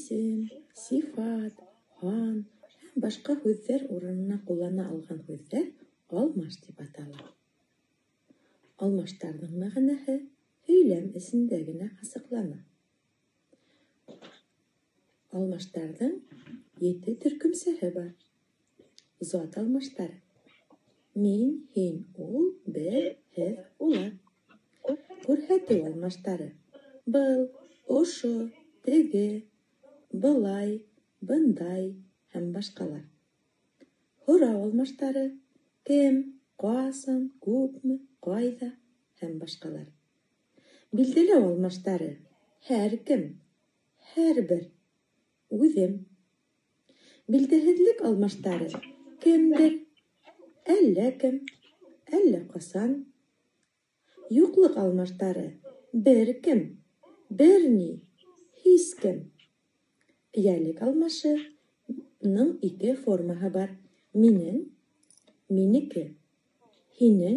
Исем, сифат, һан һәм башҡа һүҙҙәр урынына ҡуллана алған һүҙҙәр алмаш тип атала. Алмаштарҙың мәғәнәһе һөйләм эсендә генә асыҡлана. Алмаштарҙың 7 төркөмсәһе бар. Зат алмаштары: мин, һин, ул, беҙ, һеҙ, улар. Күрһәтеү алмаштары: был, ошо, теге, былай, бындай һәм башҡалар. Һорау алмаштары: кем, ҡасан, күпме, ҡайҙа һәм башҡалар. Билдәләү алмаштары: һәр кем, һәр бер, үҙем. Билдәһеҙлек алмаштары: кемдер, әллә кем, әллә ҡасан. Юҡлыҡ алмаштары: бер кем, бер ни, һис кем. Эйәлек алмашының 2 формаһы бар: минең, минеке, һинең,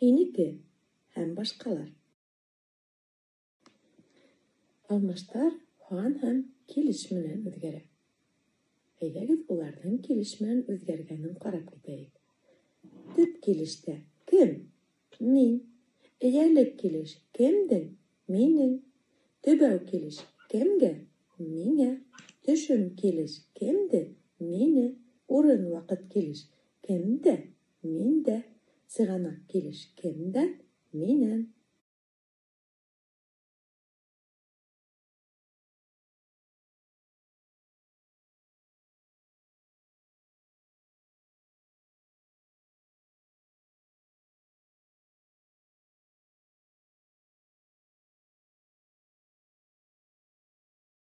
һинеке һәм башҡалар. Алмаштар һан һәм килеш менән үҙгәрә. Әйҙәгеҙ, уларҙың килеш менән үҙгәргәнен ҡарап китәйек. Төп килештә кем? Мин. Эйәлек килеш кемдең? Минең. Төбәү килеш кемгә? Миңә. Төшөм килеш кемде? Мине. Урын ваҡыт килеш кемдә? Миндә. Сығанаҡ килеш кемдән? Минән.